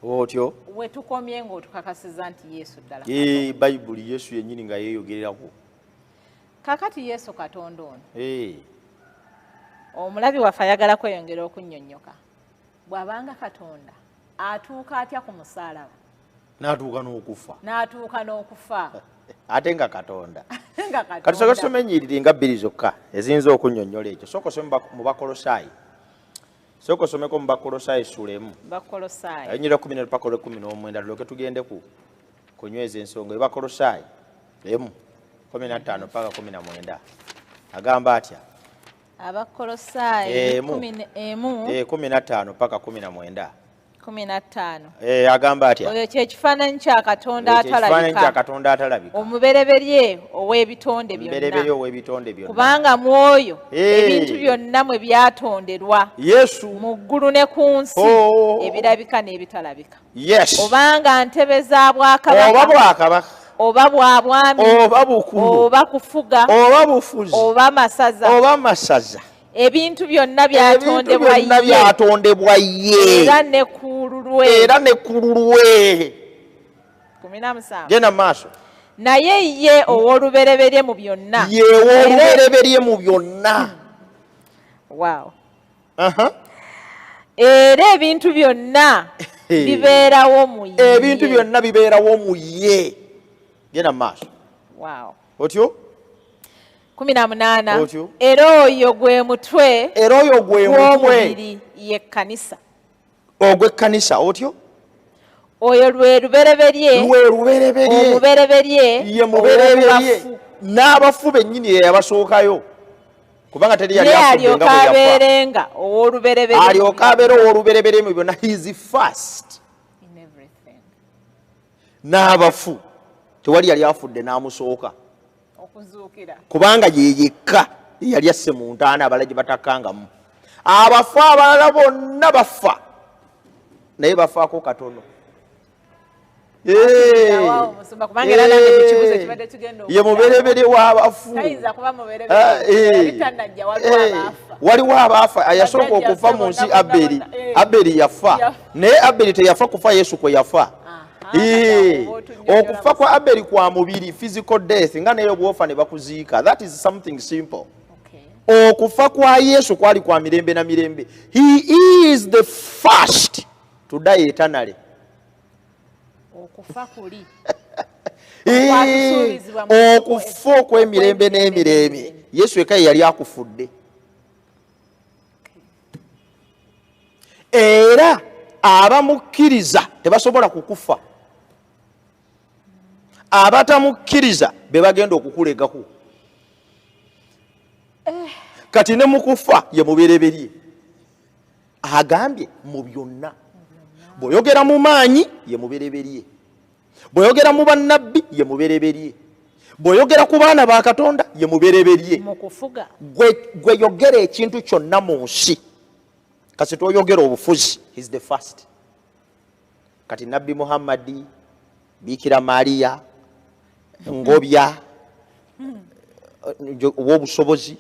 Otyo. Wetukomye ng'otukakasiza nti Yesu ddala. Bayibuli Yesu yennyini nga yeeyogererako. Kaakati Yesu Katonda ono, omulabi waffe ayagala kweyongera okunnyonnyoka, bw'abanga Katonda atuuka atya ku musaalaba? N'atuuka n'okufa. N'atuuka n'okufa. Ate nga Katonda. Nga Kati soka Katonda. tusome ennyiriri nga bbiri zokka eziyinza okunnyonnyola ekyo. Sooka osome mu Bakolosaayi. Sooka osomeko mu Bakolosaayi ssuula 1. Bakolosaayi. Ennyiriri 10 paka olw'e 19, tulyoke tugende ku kunyweza ensonga. Bakolosaayi 1:15 paka 19. Agamba atya? Abakolosaayi. 1. 11. 15 paka 19. 15. Agamba atya? Oyo kyekifaananyi kya Katonda Ekyo ekifaananyi kya atalabika, Katonda atalabika, omubereberye ow'ebitonde omubereberye byonna, ow'ebitonde byonna, kubanga mu oyo ebintu byonna mwe byatonderwa, Yesu, mu ggulu ne ku nsi, ebirabika n'ebitalabika, obanga ntebe za oba bwakabaka, bwakabaka, oba bwa bwami, oba bukulu, oba kufuga, oba bufuzi, oba masaza, oba masaza, ebintu byonna ebintu byatondebwa byonna ye, byatondebwa ye, era ne ku lulwe. Era ne ku lulwe. 17. Genda mu maaso. Naye ye ow'olubereberye mu byonna. Ye ow'olubereberye mu byonna. Wow. Era ebintu byonna bibeerawo mu ye. Ebintu byonna bibeerawo mu ye. Genda mu maaso. Otyo. 18. Otyo. Era oyo gwe mutwe Era oyo gwe mutwe gw'omubiri, ye kkanisa. Ogw'ekkanisa. Otyo. Oyo lwe lubereberye, Lwe lubereberye, omubereberye ye mubereberye ow'omu bafu. N'abafu bennyini ye yabasookayo, kubanga teri yali Ye afudde nga alyoka bwe yafa. abeerenga ow'olubereberye mu Alyoka abeere ow'olubereberye mu byonna. He is first In everything. N'abafu tewali yali afudde n'amusooka, Okuzuukira. kubanga ye yekka yali asse mu ntaana abalala gye batakkangamu. Abafu abalala bonna bafa, naye bafaako katono. Awaawo, musumba, kubanga era nange ekibuuzo kibadde kigenda Ye mubereberye w'abafu. Tayinza kuba mubereberye, yali tannajja, waliwo abaafa. Waliwo abaafa. Yasooka Bajjajja okufa mu nsi bonna, Aberi. bonna. Aberi yafa, Yafa. naye Aberi teyafa kufa Yesu kwe yafa. Kati awo otunnyonnyola. Okufa kwa Aberi kwa mubiri, physical death, nga naye bwofa ne bakuziika. That is something simple. Okufa kwa Yesu kwali kwa mirembe na mirembe. He is the first to die eternally. Okufa kuli okwatusuubizibwa Okufa okw'emirembe n'emirembe, Yesu eka ye yali akufudde. Era abamukkiriza tebasobola kukufa. Abatamukkiriza be bagenda okukulegako. Kati ne mukufa ye mubereberye. Agambye mu byonna. Bw'oyogera mu maanyi, ye mubereberye. Bw'oyogera mu bannabbi, ye mubereberye. Bw'oyogera ku baana ba Katonda, ye mubereberye. Mu kufuga. Gwe yogera ekintu kyonna mu nsi, kasi toyogera obufuzi, is the first. Kati Nabbi Muhammadi, Biikira Mariya, Ngobya ow'obusobozi,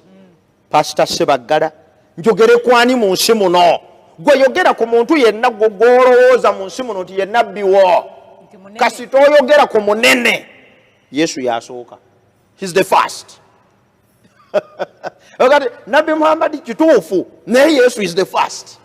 Pasita Sebaggala, njogere kwani mu nsi muno? Gwe yogera ku muntu yenna gwe gw'olowooza mu nsi muno nti ye nabbi wo, Nti munene. kasi toyogera ku munene, Yesu yasooka. He's the first. Kati Nabbi Muhammadi kituufu, naye Yesu is the first,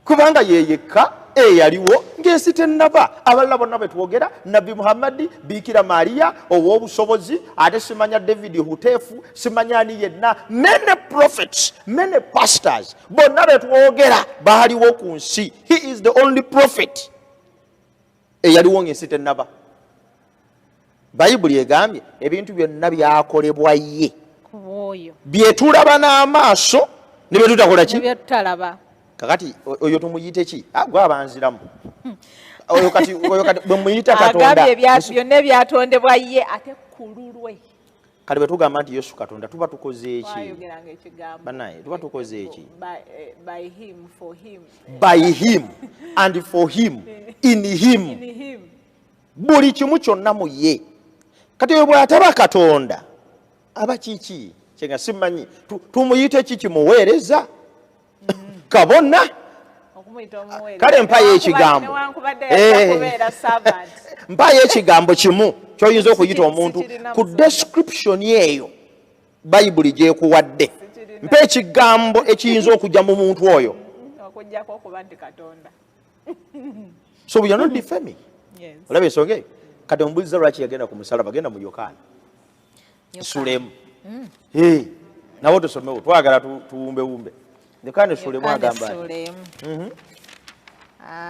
kubanga ye yekka eyaliwo ng'ensi tennaba. Abalala bonna betwogera, Nabbi Muhammadi, Biikira Mariya, ow'obusobozi, ate simanya David Hutefu, simanya ani yenna, many prophets, many pastors, bonna betwogera baaliwo ku nsi. He is the only prophet eyaliwo ng'ensi tennaba. Bayibuli egambye ebintu byonna byakolebwa ye, Ku bw'oyo, byetulaba n'amaaso ne bye tutakola ki? Ne bye tutalaba. Kakati oyo tumuyite ki? Gwe abanziramu oyo. Kati oyo, kati bwe muyita Katonda, Agambye byonna ebyatondebwa ye, ate ku lulwe. Kati bwe tugamba nti Yesu Katonda, tuba tukoze eki? Twayogeranga ekigambo. Banaye, tuba tukoze eki? By him, for him. By him and for him, in him. In him. Buli kimu kyonna mu ye. Kati oyo bw'ataba Katonda, aba kiki? Kyenga simanyi. Tumuyite ki? Kimuweereza, kabona? okumuyita omuweereza. Kale mpayo ekigambo. Newankubadde yajja kubeera servant. Mpayo ekigambo kimu ky'oyinza okuyita omuntu Sikirina ku musumba. description eyo Bayibuli gy'ekuwadde. Sikirina. Mpa ekigambo ekiyinza okujja mu muntu oyo. Okuggyako okuba nti Katonda. So we are not defaming. Yes. Olaba ensonga eyo? Kati omubuuliza lwaki yagenda ku musalaba, genda mu Yokaana. Essuula emu. Nawe tusomewo, twagala tuwumbewumbe. Yokaana essuula emu Yokaana agamba ati. essuula emu.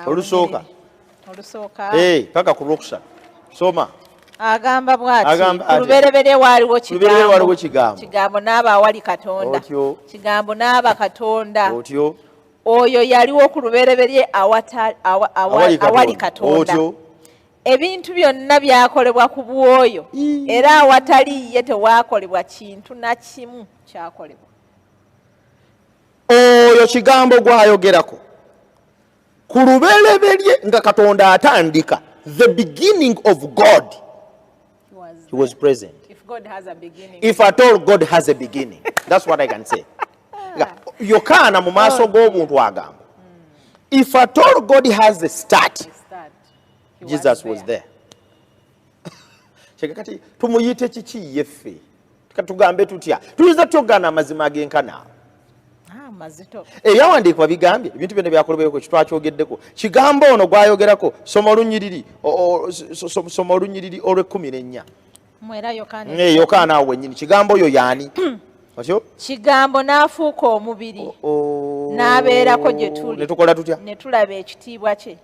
Olusooka. Olusooka. Paka ku lwokusatu. Soma. Agamba bw'ati, Agamba ku ati. lubereberye waaliwo Ku lubereberye waaliwo kigambo. kigambo. Kigambo n'aba awali Katonda. Otyo. Kigambo n'aba Katonda. Otyo. Oyo yaliwo ku lubereberye Awali Katonda. awali Katonda. Otyo. Ebintu byonna byakolebwa ku bw'oyo, era awatali ye tewaakolebwa kintu na kimu kyakolebwa. Oyo kigambo gw'ayogerako ku lubereberye nga Katonda atandika, the beginning of God, He was he was present. If God has a beginning. If at all God has a beginning. That's what I can say. Yokaana mu maaso g'obuntu agamba, if at all God has a start, He start. He Jesus was there. Kyeka kati tumuyite kiki yeffe? Tugambe tutya? Tuyinza tutya amazima ag'enkana? Mazito. Ebyawandiikibwa bigambye ebintu byonna byakolebweko kitwakyogeddeko. Kigambo ono gw'ayogerako, soma olunyiriri, soma olunyiriri olw'ekkumi n'ennya. Mwera Yokaana. Yokaana awo wennyini. Kigambo oyo y'ani? Otyo? Kigambo n'afuuka omubiri. N'abeerako gye tuli. Ne tukola tutya? Ne tulaba ekitiibwa kye.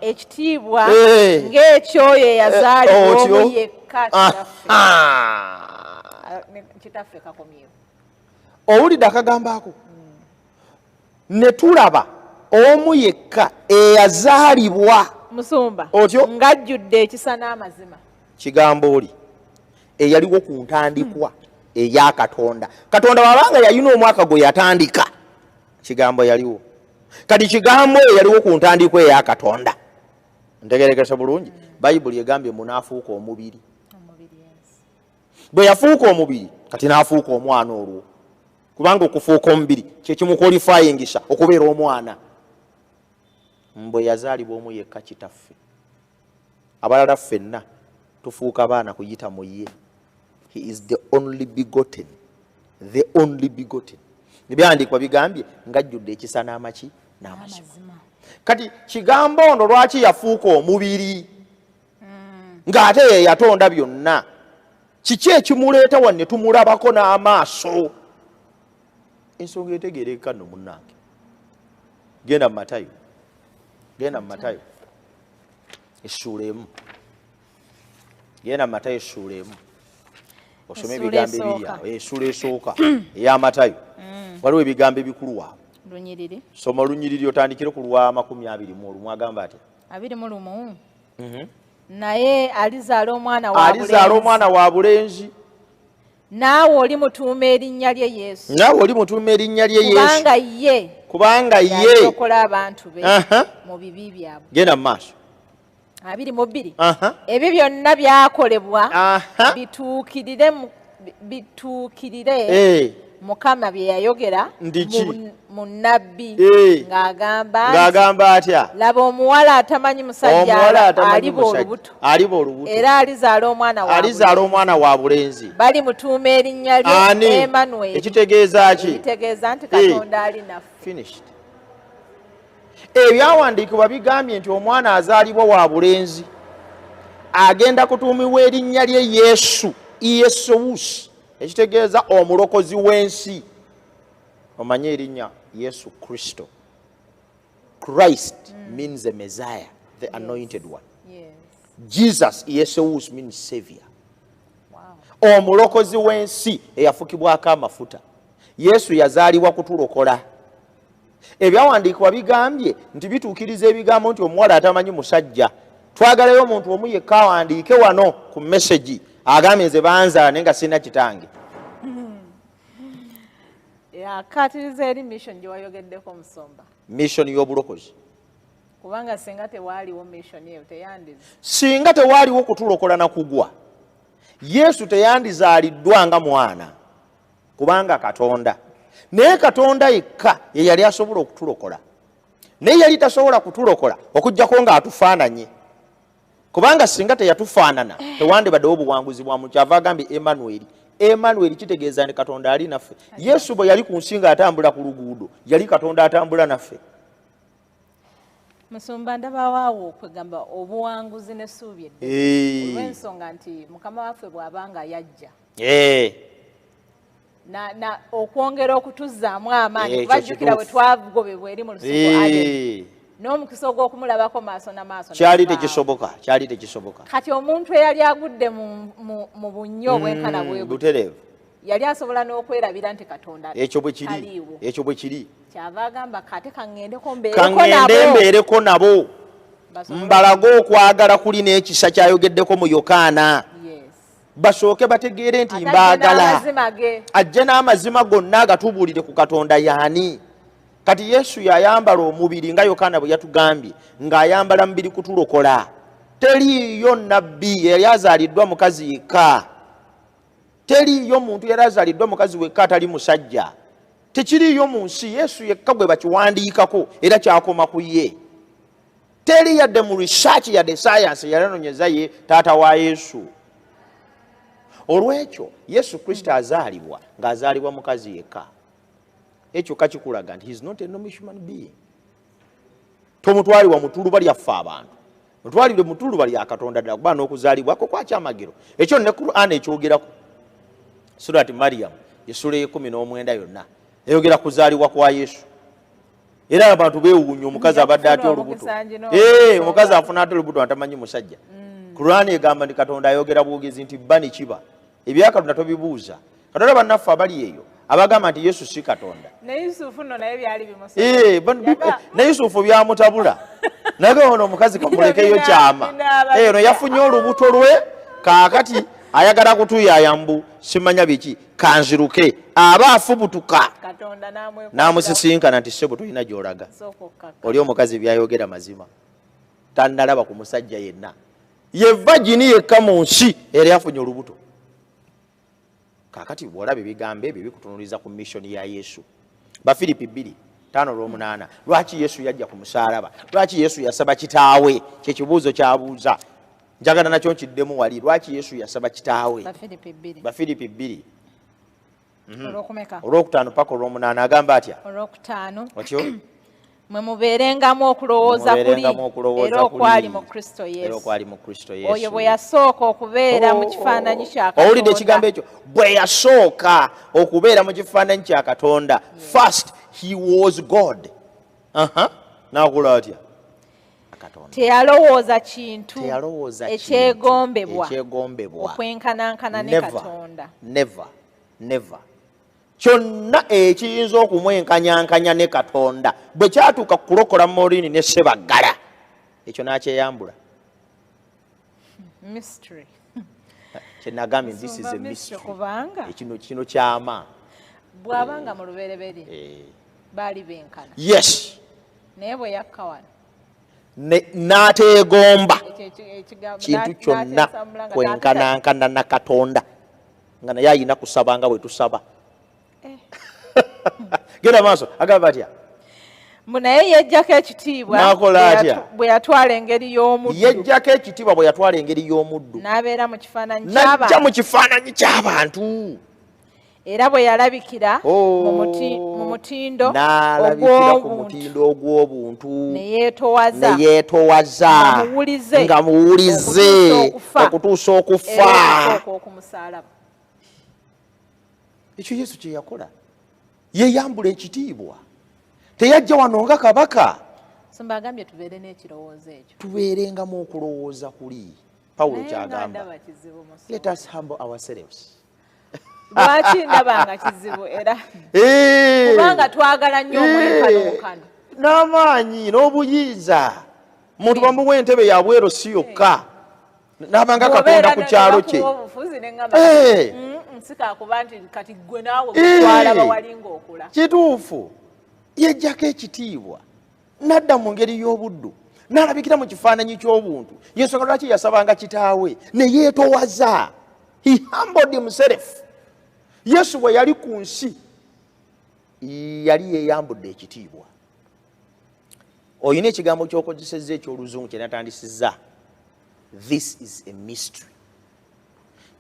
Ekitiibwa ng'ekyoyo eyazaalibwa omu yekka Kitaffe. Kitaffe kakomyewo. Owulidde akagambo ako? Ne tulaba omu yekka eyazaalibwa. Musumba. Otyo? Ng'ajjudde ekisa n'amazima. Kigambo oli eyaliwo ku ntandikwa eya Katonda. Katonda bw'abanga yalina omwaka gwe yatandika, kigambo yaliwo. Kati kigambo oyo yaliwo ku ntandikwa eya Katonda. Ntegerekesa bulungi. Bayibuli egambye munaafuuka omubiri. Bwe yafuuka omubiri, kati n'afuuka omwana olwo. Kubanga okufuuka omubiri kye kimukwalifayingisa okubeera omwana. Mbwe yazaalibwa omu yekka Kitaffe. Abalala ffenna tufuuka baana kuyita mu ye. He is the only begotten. The only begotten. Ebyawandiikibwa bigambye ng'ajjudde ekisa n'amaki n'amazima. Kati kigambo ono lwaki yafuuka omubiri ng'ate ye yatonda byonna? Kiki ekimuleeta wano ne tumulabako n'amaaso? Ensonga etegeerekeka nno munnange. Genda mu Matayo. Genda mu Matayo. Essuula emu. Genda mu Matayo essuula emu. Osome ebigambo ebiri awo. Essuula esooka eya Matayo. Waliwo ebigambo ebikulu awo. Lunyiriri. Soma olunyiriri otandikire ku lwa 21 agamba atya? 21. Naye alizaala omwana wa bulenzi. Alizaala omwana wa bulenzi. Naawe olimutuuma erinnya lye Yesu. Naawe olimutuuma erinnya lye Yesu. Kubanga ye. Kubanga ye. Yalokola abantu be mu bibi byabwe. Genda mu maaso. 22. Ebyo byonna byakolebwa bituukirire Mukama bye yayogera mu nnabbi ng'agamba atya? Laba omuwala atamanyi musajja aliba olubuto. Aliba olubuto. Era alizaala omwana wa alizaala omwana wa bulenzi. Balimutuuma erinnya lye Emmanuel. Ekitegeeza ki? Ekitegeeza nti Katonda ali naffe. Finished. Ebyawandiikibwa bigambye nti omwana azaalibwa wa bulenzi agenda kutuumibwa erinnya lye Yesu, Yesuus, ekitegeeza omulokozi w'ensi. Omanye erinnya Yesu Kristo. Christ means the Messiah, the anointed one. Yes. Jesus, Yesus means savior. Wow. Omulokozi w'ensi eyafukibwako amafuta. Yesu yazaalibwa kutulokola. Ebyawandiikibwa bigambye nti bituukiriza ebigambo nti omuwala atamanyi musajja. Twagalayo omuntu omu yekka awandiike wano ku message agambye nze banzaala naye nga sirina kitange. Yakatiriza eri mission gye wayogeddeko omusumba. Mission y'obulokozi. Kubanga singa tewaaliwo mission eyo teyandize. Singa tewaaliwo kutulokola na kugwa, Yesu teyandizaaliddwa nga mwana kubanga Katonda. Naye Katonda yekka ye yali asobola okutulokola. Naye yali tasobola kutulokola okuggyako ng'atufaananye, kubanga singa teyatufaanana tewandibaddewo obuwanguzi bwa muntu. Kyava agambye Emanueri. Emanueri kitegeeza nti Katonda ali naffe. Yesu bwe yali ku nsi ng'atambula ku luguudo, yali Katonda atambula naffe. Musumba, ndabawaawo okwegamba obuwanguzi n'essuubi eddene, olw'ensonga nti Mukama waffe bw'aba nga yajja na okwongera okutuzzaamu amaanyi, kubajjukira bwe twagobebwa eri mu lusuku Adeni, n'omukisa ogw'okumulabako maaso na maaso kyali tekisoboka, kyali tekisoboka. Kati omuntu eyali agudde mu bunnyo obwenkana bwe butereevu yali asobola n'okwerabira nti Katonda ekyo bwe kiri, ekyo bwe kiri. Kyava agamba kate kaŋŋendeko mbeereko nabo, mbalage okwagala kuli n'ekisa kyayogeddeko mu Yokaana, basooke bategeere nti mbaagala, ajje n'amazima gonna agatubuulire ku Katonda yaani. Kati Yesu yayambala omubiri nga Yokaana bwe yatugambye, ng'ayambala mubiri kutulokola. Teriiyo nabbi yali azaaliddwa mukazi yekka, teriiyo muntu yali azaaliddwa mukazi wekka atali musajja, tekiriiyo mu nsi. Yesu yekka gwe bakiwandiikako era kyakoma ku ye. Teri yadde mu research yadde science yali anonyeza ye taata wa Yesu. Olwekyo Yesu Kristo azaalibwa ng'azaalibwa mukazi yekka. Ekyo kakikulaga nti he is not a normal human being. Tomutwalibwa mutuluba lyaffe abantu, mutwalibwe mutuluba lya Katonda ddala, kuba n'okuzaalibwako kwakyamagero. Ekyo ne Qur'an ekyogerako. Surati Mariam essula 19 yonna eyogera kuzaalibwa kwa Yesu. Era abantu beewuunya omukazi abadde atya olubuto, omukazi afuna atya olubuto atamanyi musajja. Qur'an egamba nti Katonda ayogera bwogezi nti bani kiba ebya Katonda tobibuuza. Katonda bannaffe abali eyo abagamba nti Yesu si Katonda, ne Yusufu nno naye byali bimusobola, ne Yusufu byamutabula. Naye ono omukazi kamulekeyo kyama, ono yafunye olubuto lwe, kaakati ayagala kutuyaaya mbu simanya biki, kanziruke. Aba afubutuka n'amusisinkana nti ssebo tolina gy'olaga, oli omukazi byayogera mazima, tannalaba ku musajja yenna, ye vagini yekka mu nsi era yafunye olubuto. Kaakati bw'olaba ebigambo ebyo bikutunuliza ku missioni ya Yesu. Bafiripi 2:5-8. Lwaki Yesu yajja ku musaalaba? Lwaki Yesu yasaba kitaawe? Kyekibuuzo kyabuuza, njagala nakyo nkiddemu wali. Lwaki Yesu yasaba kitaawe? Bafiripi 2 olwokutaano paka olwomunaana agamba atya? Olwokutaano otyo, mwe mubeerengamu okulowooza kuli era okwali mu Kristo Yesu, oyo bwe yasooka okubeera mu kifaananyi kya Katonda. Owulidde ekigambo ekyo? Bwe yasooka okubeera mu kifaananyi kya Katonda. First he was God. N'akola atya? Teyalowooza kintu ekyegombebwa okwenkanankana ne Katonda. Never, never. Kyonna ekiyinza okumwenkanyankanya ne Katonda bwe kyatuuka kulokola Morini ne Sebaggala, ekyo n'akyeyambula. Mystery. Kyenagambye, this is a mystery. Ekino kino kyama. Bw'abanga mu lubereberye baali benkana. Yes. Naye bwe yakka wano n'ateegomba kintu kyonna kwenkanankana na Katonda, nga naye ayina kusaba nga bwe tusaba. Genda maaso, agamba atya? Mbu naye yeggyako ekitiibwa bwe yatwala engeri y'omuddu. Yeggyako ekitiibwa bwe yatwala engeri y'omuddu. N'abeera mu kifaananyi ky'abantu. N'ajja mu kifaananyi ky'abantu. Era bwe yalabikira mu mutindo ogw'obuntu, ne yeetowaza, ne yeetowaza nga muwulize okutuusa okufa. Ekyo Yesu kye yakola, yeyambula ekitiibwa. Teyajja wano nga kabaka. Sumba agambye tubeere n'ekirowoozo ekyo, tubeerengamu okulowooza kuli. Pawulo kyagamba, let us humble ourselves. Lwaki ndabanga kizibu era kubanga twagala nnyo omwenkanonkano n'amaanyi n'obuyinza. Muntu bamuwa entebe ya bweru si yokka, n'abanga Katonda ku kyalo kye. Kituufu, yeggyako ekitiibwa n'adda mu ngeri y'obuddu, n'alabikira mu kifaananyi ky'obuntu. Yensonga lwaki yasabanga kitaawe ne yeetowaza. He humbled himself. Yesu bwe yali ku nsi yali yeeyambudde ekitiibwa. Oyina ekigambo ky'okozesezza eky'oluzungu kye natandisizza. This is a mystery.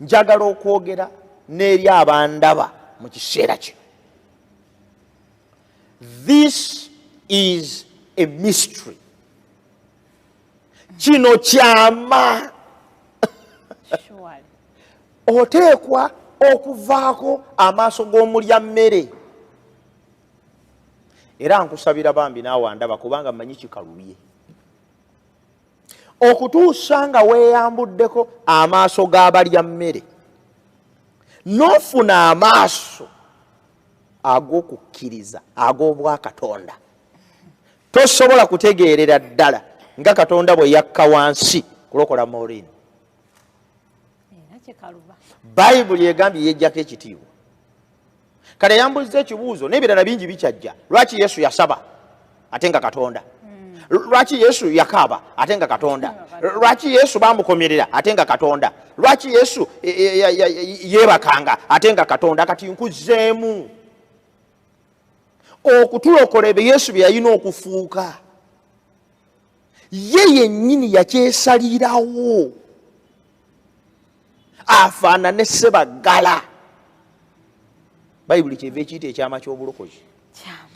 Njagala okwogera n'eri abandaba mu kiseera kino. This is a mystery. Kino kyama. Oteekwa okuvaako amaaso g'omulya mmere. Era nkusabira bambi naawe andaba kubanga mmanyi kikalubye. Okutuusa nga weeyambuddeko amaaso g'abalya mmere, n'ofuna amaaso ag'okukkiriza ag'obwakatonda, tosobola kutegeerera ddala nga Katonda bwe yakka wansi kulokola Maureen. Bayibuli egambye yejjako ekitiibwa. Kale yambuzza ekibuuzo n'ebirala bingi bikyajja. Lwaki Yesu yasaba ate nga Katonda? Lwaki Yesu yakaaba ate nga Katonda? Lwaki Yesu bamukomerera ate nga Katonda? Lwaki Yesu yeebakanga ate nga Katonda? Kati nkuzzeemu okutulokola ebyo Yesu bye yalina okufuuka, ye yennyini yakyesalirawo afaanane Ssebaggala. Bayibuli kyeva ekiyita ekyama ky'obulokozi.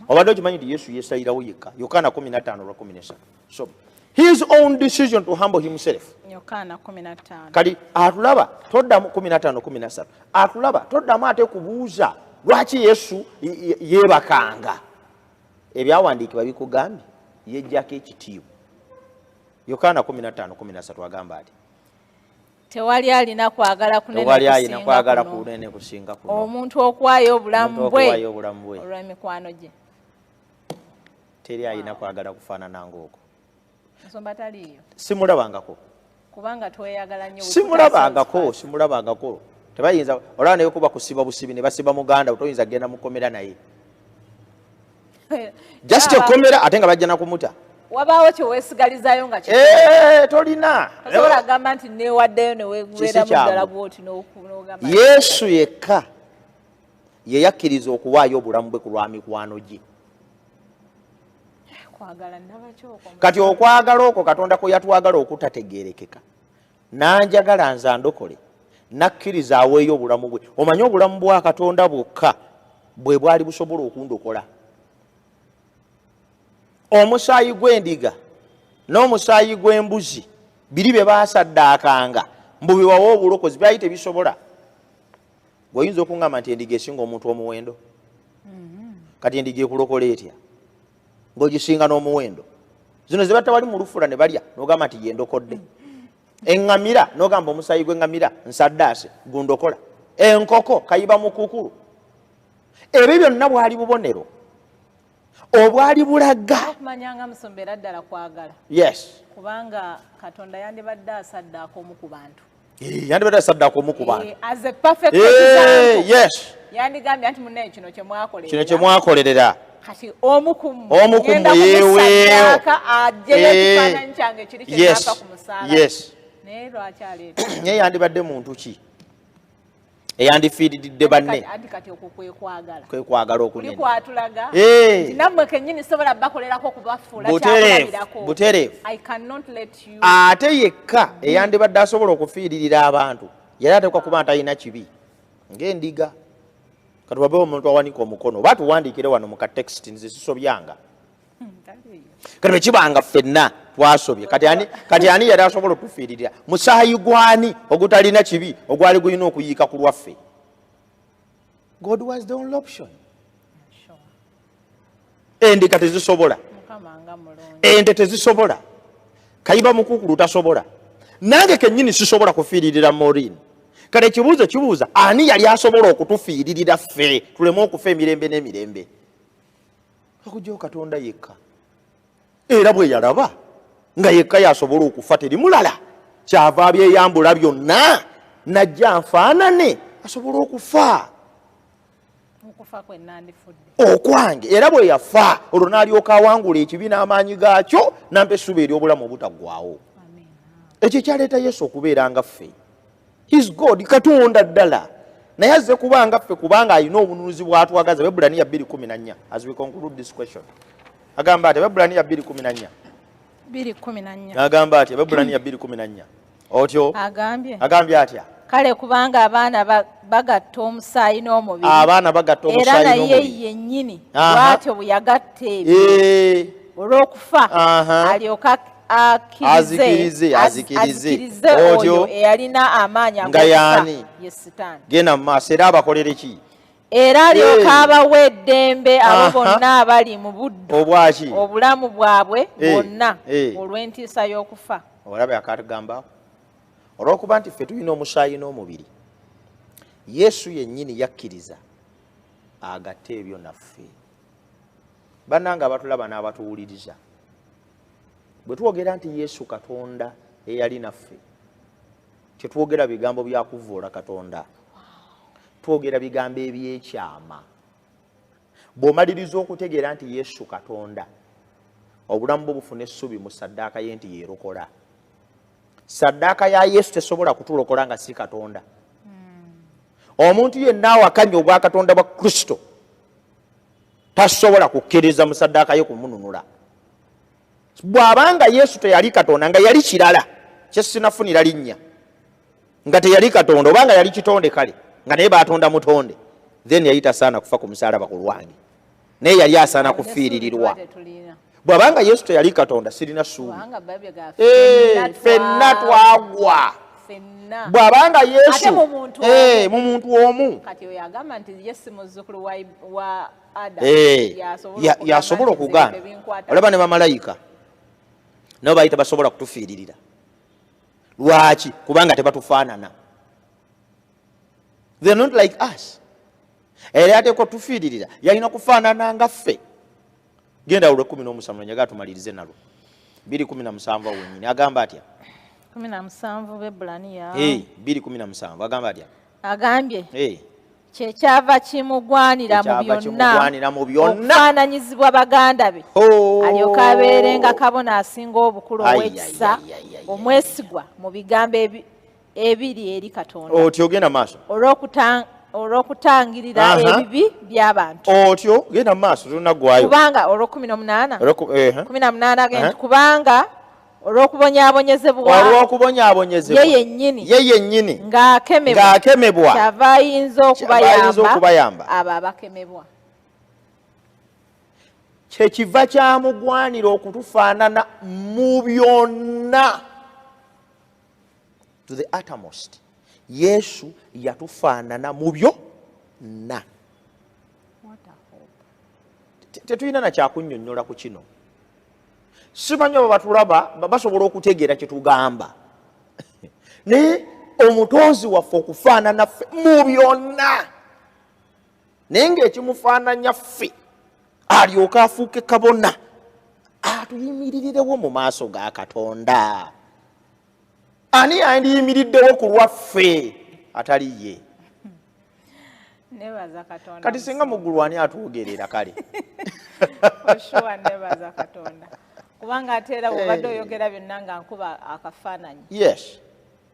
Obadde okimanyi nti Yesu yeesalirawo yekka? Yokaana 15:13. So his own decision to humble himself. Yokaana 15. Kali atulaba toddamu 15:13. Atulaba toddamu ate kubuuza lwaki Yesu yeebakanga. Ebyawandiikibwa bikugambye yejjako ekitiibwa. Yokaana 15:13 agamba ati tewali alina kwagala kunene kusinga kuno. Omuntu okuwaayo obulamu bwe olw'emikwano gye. Teri alina kwagala kufaanana ng'okwo. Nsomba taliiyo. Simulabangako. Kubanga tweyagala nnyo. Simulabangako. Tebayinza olaba naye kuba kusiba busibi ne basiba muganda toyinza kugenda mukomera naye. Just okomera ate nga bajja na kumuta. Wabaawo kye weesigalizaayo nga tolina. Tosobola kugamba nti neewaddeyo ne weegubeeramu ddala bw'oti n'ogamba. Yesu yekka ye yakkiriza okuwaayo obulamu bwe ku lwa mikwano gye. Kati okwagala okwo Katonda kwe yatwagala okutategeerekeka, n'anjagala nze andokole, n'akkiriza aweeyo obulamu bwe. Omanyi obulamu bwa Katonda bwokka bwe bwali busobola okundokola. Omusaayi gw'endiga n'omusaayi gw'embuzi biri bye baasaddaakanga mbu biwawe obulokozi byali tebisobola. Gweoyinza okuŋŋamba nti endiga esinga omuntu omuwendo? Kati endiga ekulokola etya ng'ogisinga n'omuwendo? Zino ze batta wali mu lufula ne balya n'ogamba nti yendokodde. Eŋŋamira n'ogamba omusaayi gw'eŋŋamira nsaddaase gundokola. Enkoko kayiba mukukulu. Ebyo byonna bwali bubonero obwali bulaga okumanyanga musombera ddala kwagala. Yes, kubanga Katonda yandibadde asaddaako omu ku bantu. Yandibadde asaddaako omu ku bantu. As a perfect example. Yes. Yandigambye nti munnaye kino kye mwakolerera. Kino kye mwakolerera. Kati omu ku mmwe yeeweeyo. Aggyeyo ekifaananyi kyange kiri kye napa ku musalaba. Yes. Naye lwaki aleeta? Naye yandibadde muntu ki eyandifiiridde banne? Anti kati okwo kwe kwagala. Kwe kwagala okunene. Kuli kwatulaga. Nti nammwe kennyini sobola bakolerako kubafuula kyakulabirako. Butereevu. I cannot let you. Ate yekka eyandibadde asobola okufiiririra abantu yali ateekwa kuba ntalina kibi ng'endiga. Kati wabeewo omuntu awanika omukono oba tuwandiikire wano mu ka text nze sisobyanga. Kati bwe kibanga ffenna twasobye, kati ani yali asobola okufiiririra? Musaayi gwani ogutalina kibi ogwali gulina okuyiika ku lwaffe? God was the only option. Endiga tezisobola, ente tezisobola, kayiba mukukulu tasobola, nange kennyini sisobola kufiiririra Maureen. Kale ekibuuzo kibuuza ani yali asobola okutufiiririra ffe tuleme okufa emirembe n'emirembe? Okujjawo Katonda yekka. Era bwe yalaba nga yekka yasobola okufa teri mulala, kyava abyeyambula byonna najja nfaanane asobole okufa okwange. Era bwe yafa olwo n'alyoka awangula ekibi n'amaanyi gaakyo n'ampa essuubi ery'obulamu obutaggwaawo. Ekyo kyaleeta Yesu okubeera nga ffe. His God, Katonda ddala, naye azze kubanga ffe kubanga alina obununuzi bw'atwagaza. Abaebbulaniya 2:14 as we conclude this question. Agamba ati Abaebbulaniya 2:14. 2:14. Agamba ati Abaebbulaniya 2:14. Otyo. Agambye atya? Kale kubanga abaana bagatta omusaayi n'omubiri. Abaana bagatta omusaayi n'omubiri. Era naye yennyini bw'atyo bwe yagatta ebyo. Olw'okufa alyoka azikirize oyo eyalina amaanyi ag'okufa ye Sitaani. Genda mu maaso era abakolere ki? Era alyoka abawa eddembe abo bonna abali mu buddu obwaki obulamu bwabwe bwonna olw'entiisa y'okufa. Olabe akatugamba olw'okuba nti ffe tulina omusaayi n'omubiri, Yesu yennyini yakkiriza agatte ebyo naffe. Bannange abatulaba n'abatuwuliriza, bwe twogera nti Yesu Katonda eyali naffe, tetwogera bigambo bya kuvvoola Katonda, twogera bigambo ebyekyama. Bw'omaliriza okutegeera nti Yesu Katonda, obulamu bwo bufuna essubi mu ssaddaaka ye nti yeerokola. Ssaddaaka ya Yesu tesobola kutulokola nga si Katonda. Omuntu yenna awakanya obwakatonda bwa Kristo tasobola kukkiriza mu ssaddaaka ye kumununula. Bw'abanga Yesu teyali Katonda, nga yali kirala kye sinafunira linnya, nga teyali Katonda obanga yali kitonde kale, nga naye baatonda mutonde, then yali tasaana kufa ku musaalaba ku lwange, naye yali asaana kufiiririrwa. Bw'abanga Yesu teyali Katonda, sirina ssuubi. Ffenna twagwa. Bw'abanga Yesu mu muntu omu yasobola okugaana. Olaba ne bamalayika nabo baali tebasobola kutufiiririra. Lwaki? Kubanga tebatufaanana. They are not like us. Era ateekwa tufiiririra yalina kufaanana nga ffe. Genda olwe 17 njagala tumalirize nalwo. 2:17 wennyini agamba atya? 17 Abaebbulaniya. 2:17 agamba atya? Agambye kyekyava kimugwanira mu byonna okufaananyizibwa baganda be, alyoke abeerenga kabona asinga obukulu ow'ekisa omwesigwa mu bigambo ebiri eri Katonda. Otyo genda maaso. Olw'okutangirira ebibi by'abantu. Otyo genda maaso tunaggwayo. Kubanga olw'18 18 agenda kubanga olw'okubonyaabonyezebwa ye yennyini ng'akemebwa kyava ayinza okubayamba abo abakemebwa. Kyekiva kyamugwanira okutufaanana mu byonna to the uttermost. Yesu yatufaanana mu byonna. Tetulina na kyakunnyonnyola ku kino. Simanyi oba batulaba basobola okutegeera kye tugamba, naye omutonzi waffe okufaanana ffe mu byonna, naye ng'ekimufaananya ffe alyoke afuuke kabona atuyimirirewo mu maaso ga Katonda. Ani yandiyimiriddewo ku lwaffe atali ye? Nebaza Katonda. Kati singa mu ggulu ani atwogerera kale? Oshuwa nebaza Katonda. Kubanga ate era bw'obadde oyogera byonna nga nkuba akafaananyi. Yes.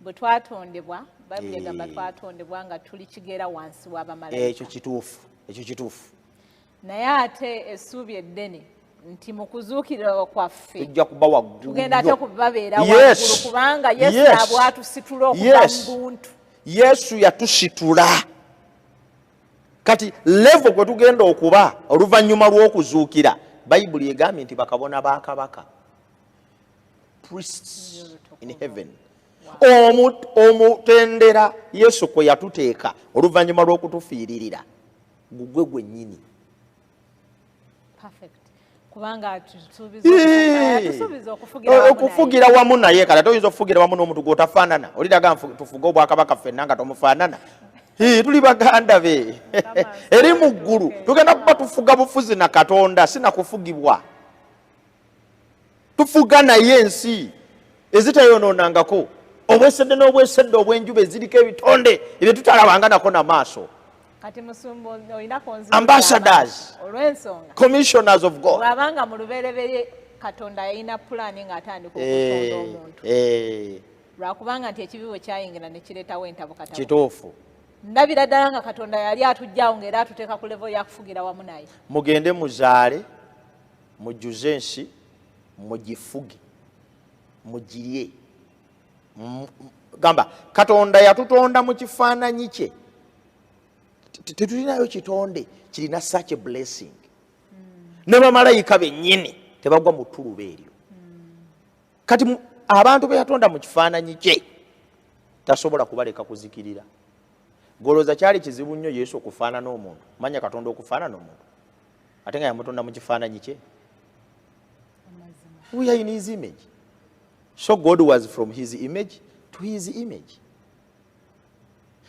Bwe twatondebwa, Bayibuli egamba twatondebwa nga tuli kigera wansi w'abamalayika. Ekyo kituufu, ekyo kituufu. Naye ate essuubi eddene nti mu kuzuukirira kwaffe tujja kuba waggulu, tugenda ate kubabeera waggulu, kubanga Yesu abwatusitula okuva mu buntu. Yesu yatusitula. Kati level kwe tugenda okuba oluvannyuma lw'okuzuukira, Bayibuli egambye nti bakabona ba kabaka, priests in heaven. Omutendera Yesu kwe yatuteeka oluvannyuma lw'okutufiiririra gugwe gwennyini. Kubanga atusuubiza okufugira wamu naye. Kale toyinza okufugira wamu n'omuntu gw'otafaanana. Oliraga tufuge obwakabaka ffenna nga tomufaanana. Tuli baganda be eri mu ggulu, tugenda kuba tufuga bufuzi na Katonda, si na kufugibwa. Tufuga naye ensi ezitayonoonangako, obwesedde n'obwesedde obw'enjuba eziriko ebitonde ebye tutalabanga nako na maaso. Kati musumba olina ambassadors, olw'ensonga commissioners of God. Bw'abanga mu lubereberye Katonda yalina pulaani ng'atandika okutonda omuntu, lwakubanga nti ekibi bwe kyayingira ne kireetawo entabukatabuka. Kituufu. Ndabira ddala nga Katonda yali atugyawo ng'era atuteeka ku level ya kufugira wamu naye. Mugende muzaale Mujjuze ensi, mugifuge, mugirye. Gamba Katonda yatutonda mu kifaananyi kye. Tetulinayo kitonde kirina such a blessing. Ne bamalayika bennyini tebagwa mu ttuluba eryo. Kati abantu be yatonda mu kifaananyi kye tasobola kubaleka kuzikirira. Golooza kyali kizibu nnyo Yesu okufaanana omuntu, manya Katonda okufaanana omuntu, ate nga yamutonda mu kifaananyi kye. We are in his image. So God was from his image to his image.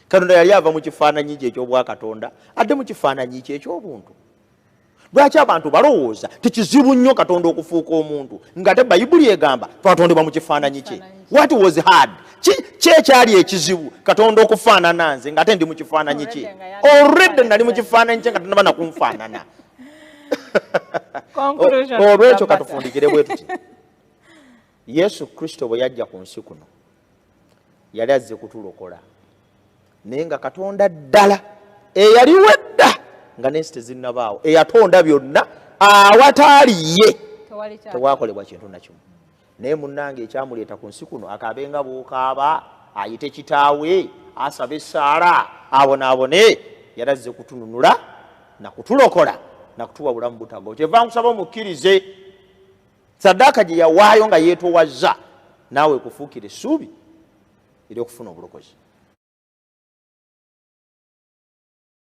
Katonda yali ava mu kifaananyi kye eky'obwakatonda adde mu kifaananyi kye eky'obuntu. Lwaki abantu balowooza tekizibu nnyo Katonda okufuuka omuntu, ng'ate Bayibuli egamba twatondebwa mu kifaananyi kye? What was hard? Ki ekyali ekizibu Katonda okufaanana nze ng'ate ndi mu kifaananyi kye? Already nali mu kifaananyi kye nga tannaba na kunfaanana. Olwekyo katufundikire bwe tuti. Yesu Kristo bwe yajja ku nsi kuno yali azze kutulokola, naye nga Katonda ddala eyaliwo edda nga n'ensi tezinnabaawo, eyatonda byonna, awataali ye tewakolebwa kintu na kimu. Naye munnange ekyamuleeta ku nsi kuno akaabe nga bw'okaaba, ayite kitaawe, asabe essaala, abonaabone, yali azze kutununula na kutulokola na kutuwa bulamu butaggwaawo. Kyeva nkusaba omukkirize. Saddaaka gye yawaayo nga yeetowazza naawe ekufuukira essuubi ery'okufuna obulokozi.